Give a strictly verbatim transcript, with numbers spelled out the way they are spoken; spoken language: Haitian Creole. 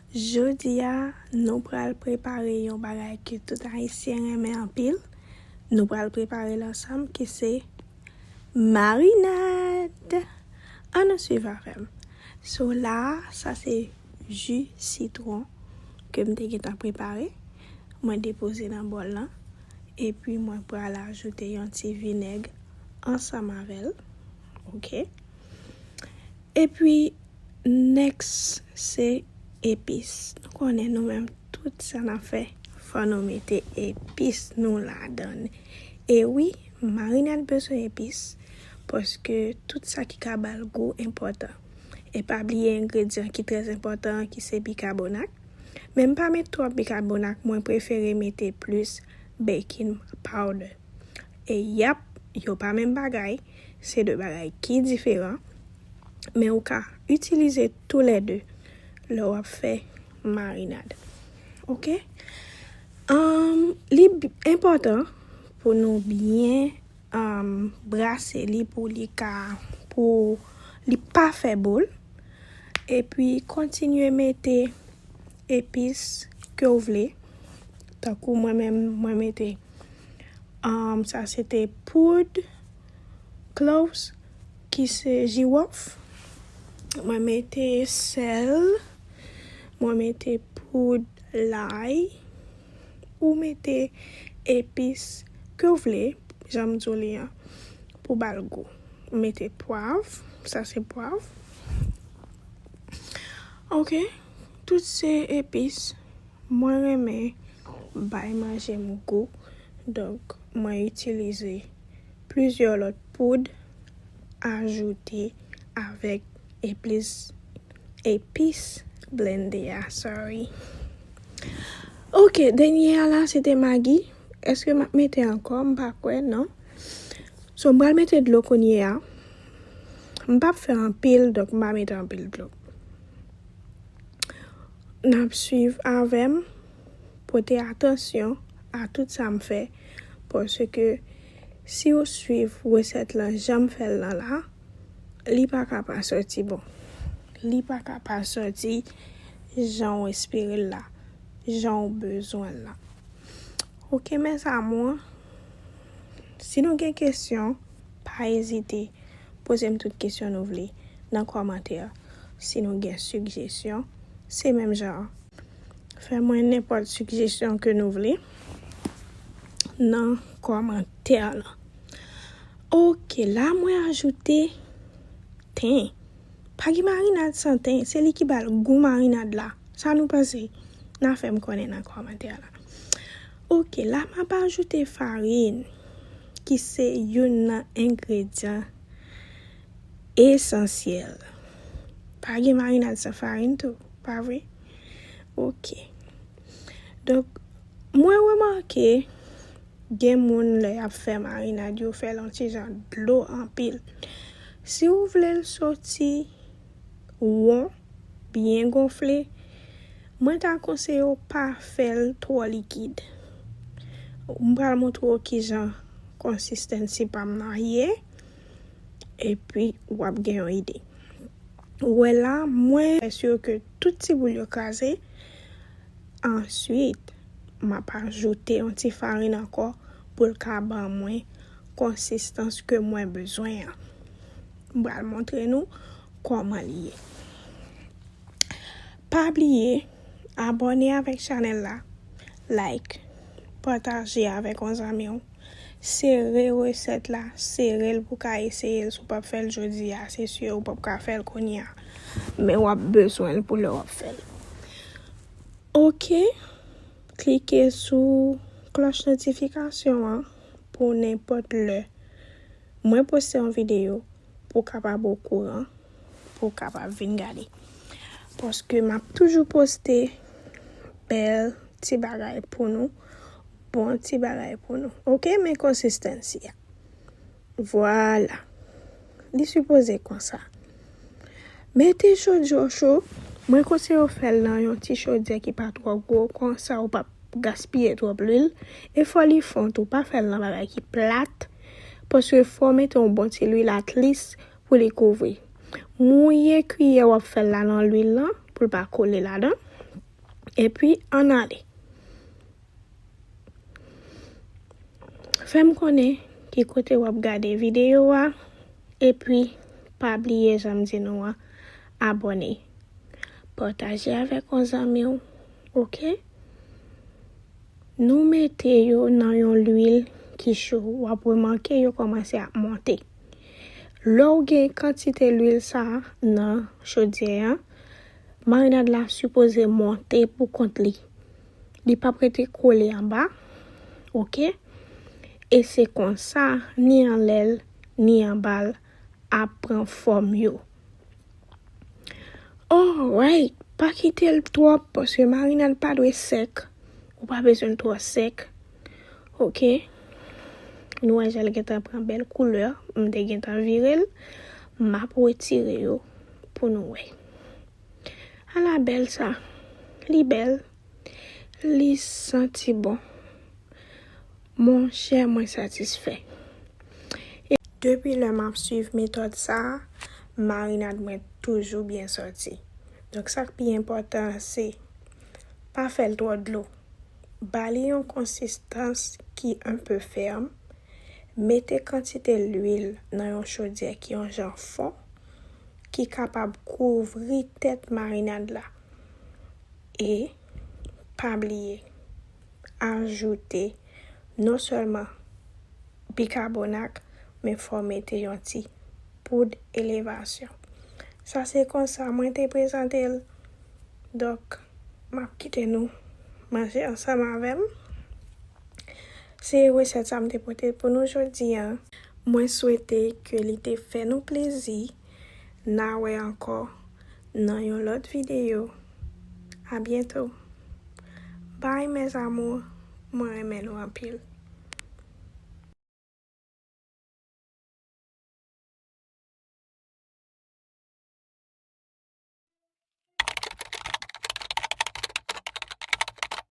Jodi a, nou pral prepare yon bagay ke tout Ayisyen renmen anpil. Nou pral prepare l ansanm, ki se marinad. Ann nou swiv avè m. So la, sa se ji sitwon ke m te gentan prepare. Mwen depoze nan bòl lan. Epi mwen pral ajoute yon ti vinèg ansanm avè l. Oke. Epi, next, se epis. Nou konnen nou menm, tout sa n ap fè, fò nou mete epis nou ladan l. E wi, marinad bezwen epis, paske tout sa ki ka ba l gou enpòtan. E pa bliye engredyan ki trè enpòtan an, ki se bikabonak. Men m pa met twòp bikabonak, mwen prefere mete plis baking powder. E yap, yo pa menm bagay, se de bagay ki diferan, men ou ka itilize toulède lè w ap fè marinad. Oke? Anm, li b-, enpòtan pou nou byen, anm, brase li pou li ka, pou li pa fè boul. Epi kontinye mete epis ke w vle. Tankou mwen menm, mwen mete, um, sa se te poud cloves, ki se jiwòf. Mwen mete sèl, mwen mete poud lay, ou mete epis ke w vle, jan m di w li an, pou ba l gou. Mete pwav, sa se pwav. Oke, tout se epis. Mwen renmen bay manje m gou, donk mwen itilize plizyè lòt poud ajoute avèk epis, epis blende a, sorry. Oke, dènye a la, se te magi. Èske m ap mete ankò? M pa kwè, non. So, m pral mete dlo kounye a. M p ap fè anpil, donk m pa mete anpil dlo. N ap swiv avè m, pote atansyon a tout sa m fè, paske si w swiv resèt lan jan m fè l lan la, li pa ka pa sòti bon. Li pa ka pa sòti jan w espere l la, jan w bezwen l la. Oke, mes amours, si nou gen kesyon, pa ezite poze m tout kesyon nou vle nan kòmantè. Si nou gen sigjesyon, se menm jan an. Fè mwen nenpòt sigjesyon ke nou vle nan kòmantè lan. Oke, la mwen ajoute ten. Pa gen marinad san ten, se li ki ba l gou marinad la. Sa nou panse? N a fè m konnen nan kòmantè la. Oke, la m ap ajoute farin, ki se youn nan engredyan esansyèl. Pa gen marinad san farin tou, pa vre? Oke. Donk, mwen remake gen moun lè y ap fè marinad, yo fè l yon ti jan dlo anpil. Si w vle l soti won, byen gonfle, mwen ta konseye w pa fè l twò likid. M pral montre w kijan konsistansi pa m nan ye, epi w ap gen yon ide. Ou wè la, mwen fè si ke tout ti boul yo kraze. Answit, m ap ajoute yon ti farin ankò pou l ka ban mwen konsistans ke mwen bezwen an. M pral montre nou kòman li ye. Pa bliye abòne avèk chanèl la, like, pataje avèk yon zanmi w. Sere resèt la, sere l pou w ka eseye l. Si w p ap fè l jodi a, se si w p ap ka fè l kounye a. Men w ap bezwen l pou lè w ap fè l. Oke, klike sou klòch notifikasyon an pou nenpòt lè mwen poste yon videyo pou w kapab okouran, pou w kapab vin gade. Paske m ap toujou poste bèl ti bagay pou nou, bon ti bagay pou nou. Oke, men konsistansi a. Vwala. Li sipoze konsa. Mete chodyè w cho. Mwen konseye w fè l nan yon ti chodyè ki pa twò gwo, konsa ou p ap gaspiye twòp lwil. E fò li fon tou, pa fè l nan bagay ki plat. Paske fò w mete yon bon ti lwil at least pou li kouvri. Mouye kiyè w ap fè l la nan lwil lan pou l pa kole ladan. Epi, ann ale. Fè m konnen ki kote w ap gade videyo a. Epi, pa bliye, jan m di nou an, abòne. Pataje avèk yon zanmi w, oke? Nou mete yo nan yon lwil ki cho. W ap remake yo kòmanse ap monte. Lè w gen kantite lwil sa a nan chodyè an, marinad la sipoze monte pou kont li. Li p ap rete kole anba, oke? E se konsa, ni anlè l, ni anba l ap pran fòm yo. Alright, pa kite l twòp, paske marinad pa dwe sèk. Ou pa bezwen l twò sèk. Oke? Nou wè jan l gentan pran bèl koulè. M te gentan vire l. M ap retire yo pou nou wè. Ala bèl sa. Li bèl. Li santi bon. Monchè, mwen satisfè. E depi lè m ap swiv metòd sa a, marinad mwen toujou byen sòti. Donk, sa k pi enpòtan an, se pa fè l twò dlo. Ba li yon konsistans ki enpe fèm. Mete kantite lwil nan yon chodyè ki yon jan fon, ki kapab kouvri tèt marinad la. E pa bliye, ajoute non sèlman bikabonat, men fò w mete yon ti poud elevasyon. Sa se konsa mwen te prezante l. Donk, m ap kite nou manje ansanm avè m. Se resèt sa m te pote pou nou jodi a. Mwen swete ke li te fè nou plezi. N a wè ankò nan yon lòt videyo. A byento. Bye, mes amours. Mwen renmen nou anpil.